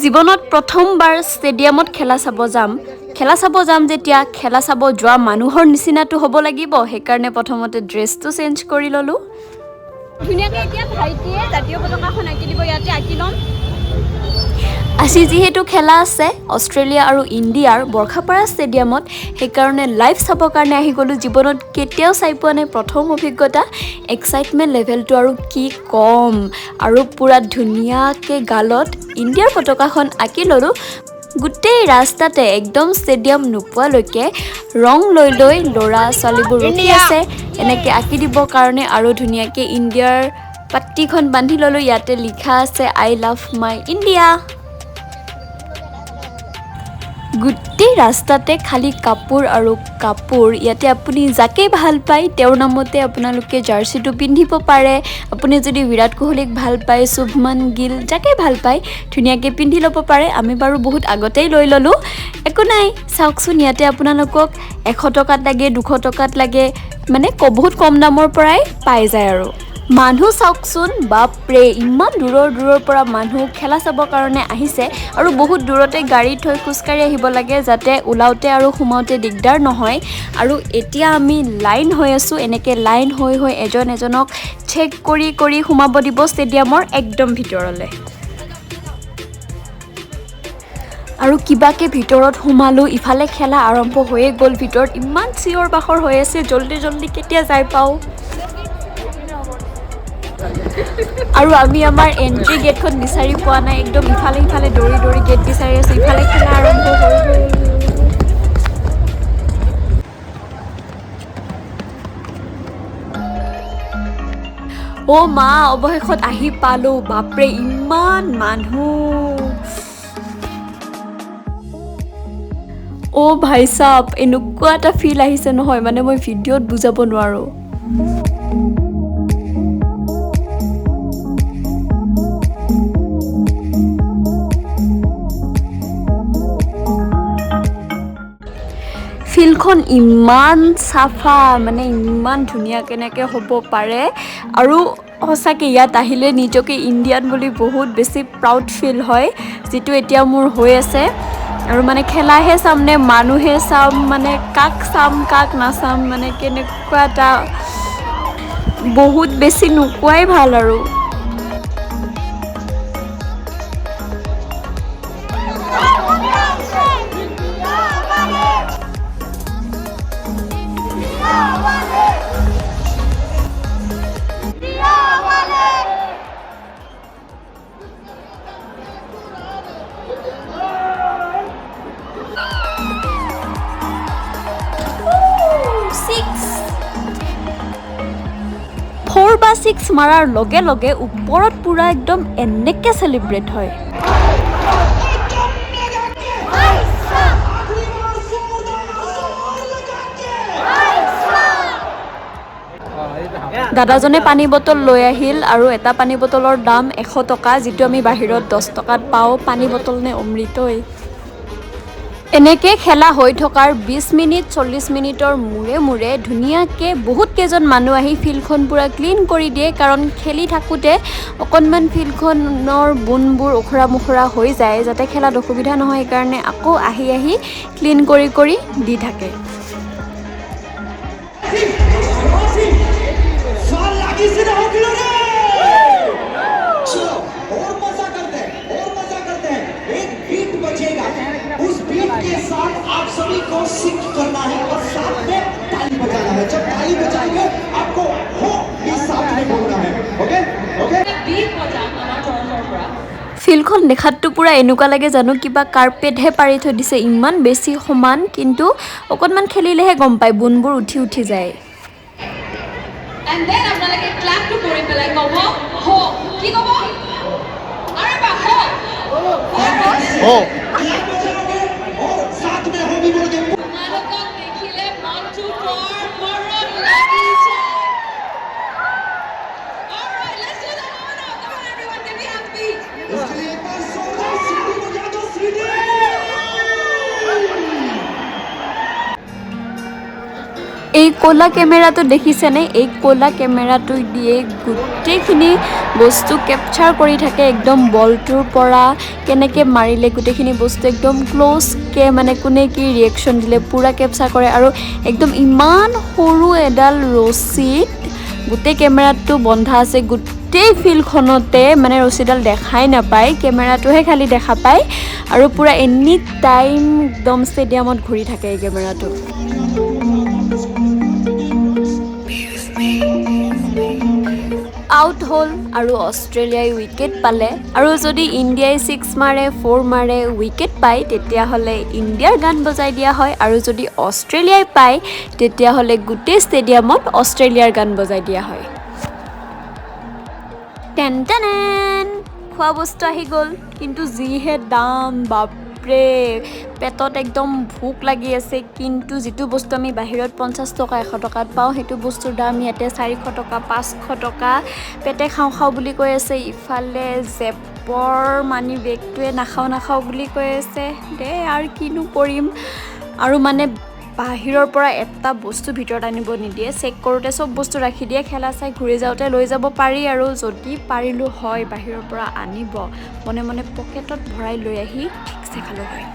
জীৱনত প্ৰথমবাৰ ষ্টেডিয়ামত খেলা চাব যাম। খেলা চাব যাম যেতিয়া খেলা চাব যোৱা মানুহৰ নিচিনাটো হ'ব লাগিব, সেইকাৰণে প্ৰথমতে ড্ৰেছটো চেঞ্জ কৰি ল'লোঁ। ধুনীয়াকৈ এতিয়া ভাইটিয়ে জাতীয় পতাকাখন আঁকি দিব, ইয়াতে আঁকি ল'ম। আজি যিহেতু খেলা আছে অষ্ট্ৰেলিয়া আৰু ইণ্ডিয়াৰ বৰ্ষাপাৰা ষ্টেডিয়ামত, সেইকাৰণে লাইভ চাবৰ কাৰণে আহি গ'লোঁ। জীৱনত কেতিয়াও চাই পোৱা নাই, প্ৰথম অভিজ্ঞতা। এক্সাইটমেণ্ট লেভেলটো আৰু কি ক'ম। আৰু পূৰা ধুনীয়াকৈ গালত ইণ্ডিয়াৰ পতাকাখন আঁকি ল'লোঁ। গোটেই ৰাস্তাতে একদম ষ্টেডিয়াম নোপোৱালৈকে ৰং লৈ লৈ ল'ৰা ছোৱালীবোৰ ৰখি আছে এনেকৈ আঁকি দিবৰ কাৰণে। আৰু ধুনীয়াকৈ ইণ্ডিয়াৰ পাট্টিখন বান্ধি ল'লোঁ, ইয়াতে লিখা আছে I love my India. গোটেই ৰাস্তাতে খালী কাপোৰ আৰু কাপোৰ। ইয়াতে আপুনি যাকেই ভাল পায় তেওঁৰ নামতে আপোনালোকে জাৰ্চিটো পিন্ধিব পাৰে। আপুনি যদি বিৰাট কোহলিক ভাল পায়, শুভমন গিল, যাকেই ভাল পায় ধুনীয়াকৈ পিন্ধি ল'ব পাৰে। আমি বাৰু বহুত আগতেই লৈ ল'লোঁ, একো নাই। চাওকচোন, ইয়াতে আপোনালোকক 100 টকাত লাগে, 200 টকাত লাগে, মানে বহুত কম দামৰ পৰাই পাই যায়। আৰু মানুহ চাওকচোন, বাপৰে, ইমান দূৰৰ দূৰৰ পৰা মানুহ খেলা চাবৰ কাৰণে আহিছে। আৰু বহুত দূৰতে গাড়ী থৈ খোজকাঢ়ি আহিব লাগে, যাতে ওলাওঁতে আৰু সোমাওঁতে দিগদাৰ নহয়। আৰু এতিয়া আমি লাইন হৈ আছোঁ, এনেকৈ লাইন হৈ হৈ এজন এজনক চেক কৰি কৰি সোমাব দিব ষ্টেডিয়ামৰ একদম ভিতৰলৈ। আৰু কিবাকে ভিতৰত সোমালোঁ, ইফালে খেলা আৰম্ভ হৈয়ে গ'ল। ভিতৰত ইমান চিঞৰ বাখৰ হৈ আছে, জল্দি জল্দি কেতিয়া যাই পাওঁ। আৰু আমি আমাৰ এণ্ট্ৰি গেটখন বিচাৰি পোৱা নাই, একদম ইফালে সিফালে দৌৰি দৌৰি গেট বিচাৰি আছোঁ। ইফালে খেলা আৰম্ভ হৈ গ'ল। অ' মা, অৱশেষত আহি পালোঁ। বাপৰে, ইমান মানুহ। অ' ভাই চাব, এনেকুৱা এটা ফিল আহিছে নহয়, মানে মই ভিডিঅ'ত বুজাব নোৱাৰোঁ। ফিল্ডখন ইমান চাফা, মানে ইমান ধুনীয়া কেনেকৈ হ'ব পাৰে। আৰু সঁচাকৈ ইয়াত আহিলে নিজকে ইণ্ডিয়ান বুলি বহুত বেছি প্ৰাউড ফিল হয়, যিটো এতিয়া মোৰ হৈ আছে। আৰু মানে খেলাহে চাম নে মানুহে চাম, মানে কাক চাম কাক নাচাম, মানে কেনেকুৱা এটা বহুত বেছি নোকোৱাই ভাল। আৰু ফ'ৰ বা ছিক্স মাৰাৰ লগে লগে ওপৰত পূৰা একদম এনেকৈ চেলিব্ৰেট হয়। দাদাজনে পানী বটল লৈ আহিল আৰু এটা পানী বটলৰ দাম 100 টকা, যিটো আমি বাহিৰত 10 টকাত পাওঁ। পানী বটল নে অমৃতই। এনেকৈ খেলা হৈ থকাৰ 20 মিনিট 40 মিনিটৰ মূৰে মূৰে ধুনীয়াকৈ বহুত কেইজন মানুহ আহি ফিল্ডখন পূৰা ক্লিন কৰি দিয়ে, কাৰণ খেলি থাকোঁতে অকণমান ফিল্ডখনৰ বোনবোৰ ওখৰা মোখৰা হৈ যায়, যাতে খেলাত অসুবিধা নহয়, সেইকাৰণে আকৌ আহি আহি ক্লিন কৰি কৰি দি থাকে। ফিল্ডখন দেখাততো পূৰা এনেকুৱা লাগে জানো কিবা কাৰ্পেটহে পাৰি থৈ দিছে, ইমান বেছি সমান, কিন্তু অকণমান খেলিলেহে গম পায় বোনবোৰ উঠি উঠি যায়। And then আপোনালোকে ক্লাপটো কৰি পেলাই ক'ব হো, কি ক'ব? আৰু এবাৰ হো। হো। তোমালোকক দেখিলে মনটো বৰ মৰম লাগি যায়। Alright, let's do the honor. Come on everyone, can we have the beat? এই ক'লা কেমেৰাটো দেখিছেনে? এই ক'লা কেমেৰাটো দিয়ে গোটেইখিনি বস্তু কেপচাৰ কৰি থাকে। একদম বলটোৰ পৰা কেনেকৈ মাৰিলে, গোটেইখিনি বস্তু একদম ক্ল'জকৈ, মানে কোনে কি ৰিয়েকশ্যন দিলে, পূৰা কেপচাৰ কৰে। আৰু একদম ইমান সৰু এডাল ৰছীত গোটেই কেমেৰাটো বন্ধা আছে। গোটেই ফিল্ডখনতে মানে ৰছীডাল দেখাই নাপায়, কেমেৰাটোহে খালি দেখা পায়। আৰু পূৰা এনি টাইম একদম ষ্টেডিয়ামত ঘূৰি থাকে এই কেমেৰাটো। আউট হ'ল আৰু অষ্ট্ৰেলিয়াই উইকেট পালে। আৰু যদি ইণ্ডিয়াই ছিক্স মাৰে, ফ'ৰ মাৰে, উইকেট পায়, তেতিয়াহ'লে ইণ্ডিয়াৰ গান বজাই দিয়া হয়। আৰু যদি অষ্ট্ৰেলিয়াই পায়, তেতিয়াহ'লে গোটেই ষ্টেডিয়ামত অষ্ট্ৰেলিয়াৰ গান বজাই দিয়া হয়। টেন টেনেন, খোৱা বস্তু আহি গ'ল। কিন্তু যিহে দাম, বাপৰে! পেটত একদম ভোক লাগি আছে, কিন্তু যিটো বস্তু আমি বাহিৰত 50 টকা, 100 টকাত পাওঁ, সেইটো বস্তুৰ দাম ইয়াতে 400 টকা, 500 টকা। পেটে খাওঁ খাওঁ বুলি কৈ আছে, ইফালে জেপৰ মানি বেগটোৱে নাখাওঁ নাখাওঁ বুলি কৈ আছে। দে আৰু কিনো কৰিম? আৰু মানে বাহিৰৰ পৰা এটা বস্তু ভিতৰত আনিব নিদিয়ে। চেক কৰোঁতে চব বস্তু ৰাখি দিয়ে। খেলা চাই ঘূৰি যাওঁতে লৈ যাব পাৰি। আৰু যদি পাৰিলোঁ হয় বাহিৰৰ পৰা আনিব, মনে মনে পকেটত ভৰাই লৈ আহি ঠিকছে খালোঁ হয়।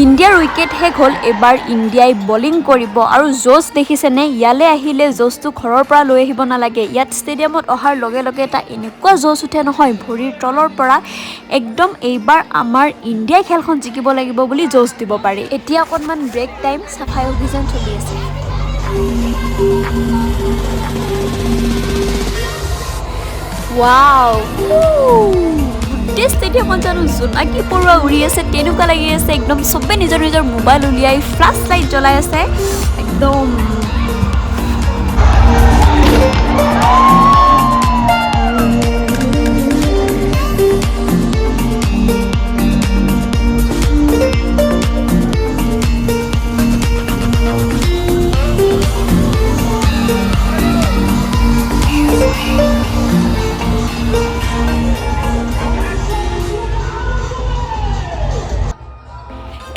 ইণ্ডিয়াৰ উইকেট শেষ হ'ল। এইবাৰ ইণ্ডিয়াই বলিং কৰিব। আৰু জ'চ দেখিছেনে? ইয়ালৈ আহিলে জ'চটো ঘৰৰ পৰা লৈ আহিব নালাগে। ইয়াত ষ্টেডিয়ামত অহাৰ লগে লগে এটা এনেকুৱা জ'চ উঠে নহয় ভৰিৰ তলৰ পৰা, একদম এইবাৰ আমাৰ ইণ্ডিয়াই খেলখন জিকিব লাগিব বুলি জ'চ দিব পাৰি। এতিয়া অকণমান ব্ৰেক টাইম, চাফাই অভিযান চলি আছে। ৱাও, গোটেই ষ্টেডিয়ামত জানো জোনাকী পৰুৱা উৰি আছে, তেনেকুৱা লাগি আছে। একদম চবে নিজৰ নিজৰ মোবাইল উলিয়াই ফ্লাছ লাইট জ্বলাই আছে একদম।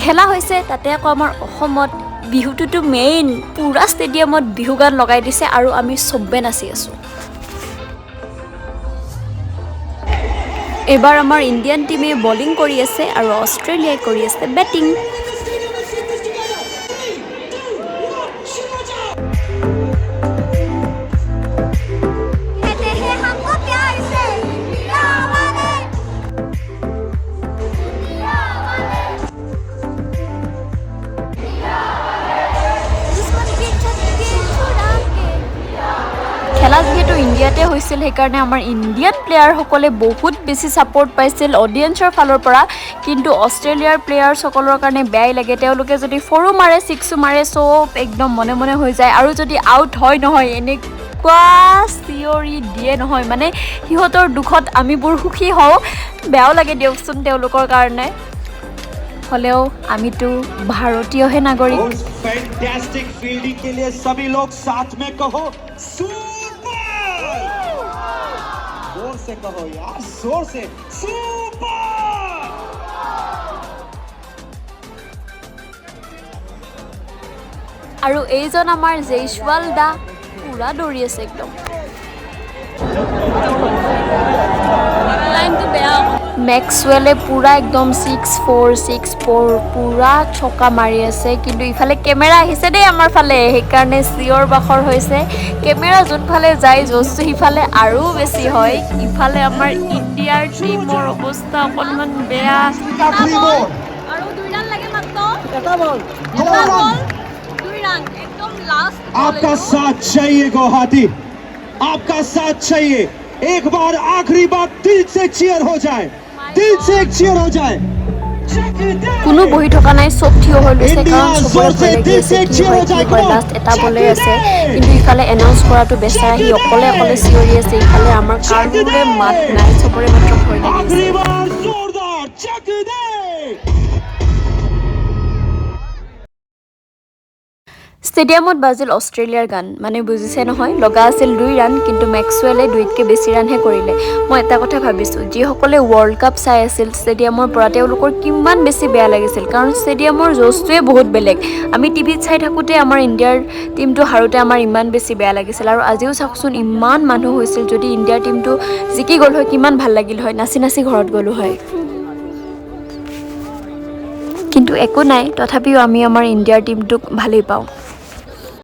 খেলা হৈছে, তাতে আকৌ আমাৰ অসমত বিহুটোতো মেইন। পূৰা ষ্টেডিয়ামত বিহু গান লগাই দিছে আৰু আমি চবে নাচি আছোঁ। এইবাৰ আমাৰ ইণ্ডিয়ান টীমে বলিং কৰি আছে আৰু অষ্ট্ৰেলিয়াই কৰি আছে বেটিং। कहते हैं हमको प्यार से इंडिया वाले, इंडिया वाले। दुश्मन की छक्के छुड़ा के। খেলা যিহেতু ইণ্ডিয়াতে হৈছিল, সেইকাৰণে আমাৰ ইণ্ডিয়ান প্লেয়াৰসকলে বহুত বেছি ছাপৰ্ট পাইছিল অডিয়েঞ্চৰ ফালৰ পৰা। কিন্তু অষ্ট্ৰেলিয়াৰ প্লেয়াৰসকলৰ কাৰণে বেয়াই লাগে। তেওঁলোকে যদি ফ'ৰো মাৰে, ছিক্সো মাৰে, চব একদম মনে মনে হৈ যায়। আৰু যদি আউট হয় নহয়, এনেকুৱা চিঞৰি দিয়ে নহয়, মানে সিহঁতৰ দুখত আমিবোৰ সুখী হওঁ। বেয়াও লাগে দিয়কচোন তেওঁলোকৰ কাৰণে, হ'লেও আমিতো ভাৰতীয়হে নাগৰিক। उस फैंटास्टिक फील्डिंग के लिए सभी लोग साथ में कहो, सुपर! जोर से कहो यार, जोर से, सुपर! আৰু এইজন আমাৰ জয়ছৱাল দা, পূৰা দৌৰি আছে একদম। লাইনটো বেয়া। মেক্সৱেলে পূৰা একদম ছিক্স ফ'ৰ, ছিক্স ফ'ৰ, পূৰা ছকা মাৰি আছে। কিন্তু ইফালে কেমেৰা আহিছে দেই আমাৰ ফালে, সেইকাৰণে চিঞৰ বাখৰ হৈছে। কেমেৰা যোনফালে যায়, জ'চটো সিফালে আৰু বেছি হয়। ইফালে আমাৰ ইণ্ডিয়াৰ টীমৰ অৱস্থা অকণমান বেয়া। আখেৰি বল। আৰু দুই ৰান লাগে মাত্ৰ। এটা বল। এটা বল, দুই ৰান, একদম লাষ্ট। आपका साथ चाहिए गुवाहाटी, आपका साथ चाहिए। एक बार, आखिरी बार दिल से चीयर हो जाए, दिल से एक चीयर हो जाए। কোনো বহি থকা নাই, চব থিয় হৈ লৈছে, কাৰণ চবৰে ভয় লাগি আছে, কি হয় কি হয়। লাষ্ট এটা বলেই আছে। কিন্তু ইফালে এনাউন্স কৰাটো বেচেৰা সি অকলে অকলে চিঞৰি আছে। ইফালে আমাৰ কাৰোৰে মাত নাই, চবৰে মাত্ৰ ভয় লাগি আছে। आखिरी बार जोरदार, चक दे! ষ্টেডিয়ামত ষ্টেডিয়ামত বাজিল অষ্ট্ৰেলিয়াৰ গান। মানে বুজিছে নহয়, লগা আছিল 2 ৰান, কিন্তু মেক্সৱেলে 2তকৈ বেছি ৰানহে কৰিলে। মই এটা কথা ভাবিছোঁ, যিসকলে ৱৰ্ল্ড কাপ চাই আছিল ষ্টেডিয়ামৰ পৰা, তেওঁলোকৰ কিমান বেছি বেয়া লাগিছিল, কাৰণ ষ্টেডিয়ামৰ জ'জটোৱে বহুত বেলেগ। আমি টিভিত চাই থাকোঁতে আমাৰ ইণ্ডিয়াৰ টীমটো হাৰোঁতে আমাৰ ইমান বেছি বেয়া লাগিছিল। আৰু আজিও চাওকচোন, ইমান মানুহ হৈছিল। যদি ইণ্ডিয়াৰ টীমটো জিকি গ'ল হয়, কিমান ভাল লাগিল হয়, নাচি নাচি ঘৰত গ'লোঁ হয়। কিন্তু একো নাই, তথাপিও আমি আমাৰ ইণ্ডিয়াৰ টীমটোক ভালেই পাওঁ।